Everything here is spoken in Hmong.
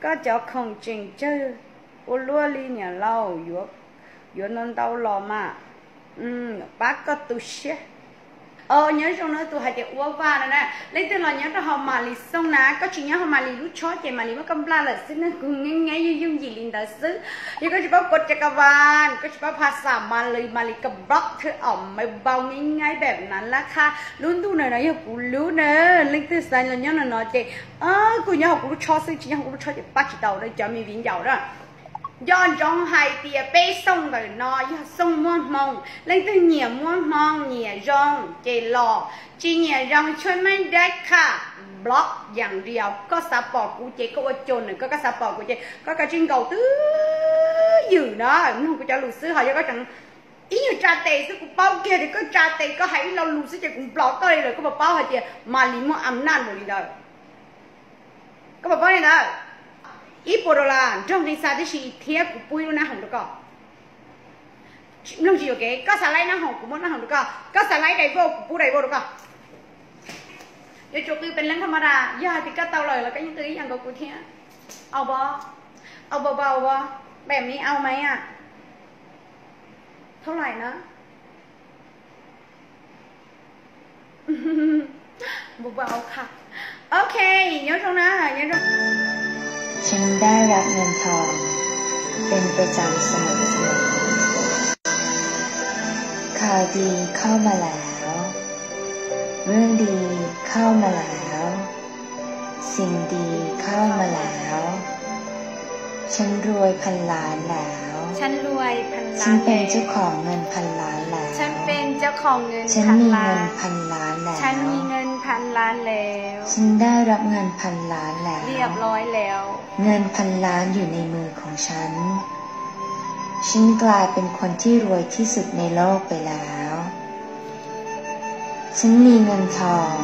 Koj cov khoom tseem tsawg ua luaj li niam laus, yuav ntau ntau los mas pab koj tu siab. Nyob zoo na, tus hais tias ua vaj no na, leej twg los nyob rau hauv Malis Xoo na, koj tsis nyob hauv Malis lub tshob ces Malis muab koj nplaj lawm xwb, neeg kuv ngeeb ngeeb yooj yooj yim li ntawd xwb. Yog koj tsis paub kua ca ka vas, koj tsis paub phas xas Malis, Malis ka block thwb om me npau ngeeb ngeeb pem na lab qha. Lub ntuj no no yog kuv lub na, leej twg xav los nyob no no ces kuj nyob hauv kuv lub tshob xwb, tsis nyob hauv kuv lub tshob ces pab tsis tau na cov me viv ncaus na. Nco ntsoov hais tias peb Xoo ntawm no yog Xoo muaj hmoo, leej twg nyiam muaj hmoo nyiam zoo ces los, tsis nyiam zoo tshuaj meej dab kha, block yam nriaus. Koj xav pom kuv ces koj ua cuag nws, koj koj xav pom kuv ces koj kav tsij nkaus twj ywm na, mloog kuv cov lus xwb. Ho yog koj tseem ib nyuag tsa tes xwb, kuv paub kiag tias koj tsa tes, koj hais ib lo lus xwb ces kuv nplom koj li lawm. Koj puas paub hais tias Malis muaj am naj npaum li ntawd? Koj puas paub li ntawd? Ib puas dollar nrog nqi xa tib si thiab kuv pub ib lub nab hoom rau koj. Mloog tsis yuam kev, koj xav laib nab hoom kuv muab nab hoom rau koj, koj xav laib dai vauj kuv pub dai vauj rau koj. Yuav tsum qw pes leej thas mas das, yog hais tias koj tau lawm los koj yeej qw ib yam nkaus kuv thiab. Au bos, au bos, bos, bos, bem ni au mas. Thab laim na. Ok, nyob zoo na, nyob zoo. ฉันได้รับเงินทองเป็นประจำสม่ำเสมอ ข่าวดีเข้ามาแล้ว เรื่องดีเข้ามาแล้ว สิ่งดีเข้ามาแล้ว ฉันรวยพันล้านแล้ว ฉันรวยพันล้าน ฉันเป็นเจ้าของเงินพันล้านแล้ว ฉันเป็นเจ้าของเงิน ฉันมีเงินพันล้านแล้ว ฉันมีเงินพันล้านแล้ว ฉันได้รับเงินพันล้านแล้ว เรียบร้อยแล้ว เงินพันล้านอยู่ในมือของฉัน ฉันกลายเป็นคนที่รวยที่สุดในโลกไปแล้ว ฉันมีเงินทอง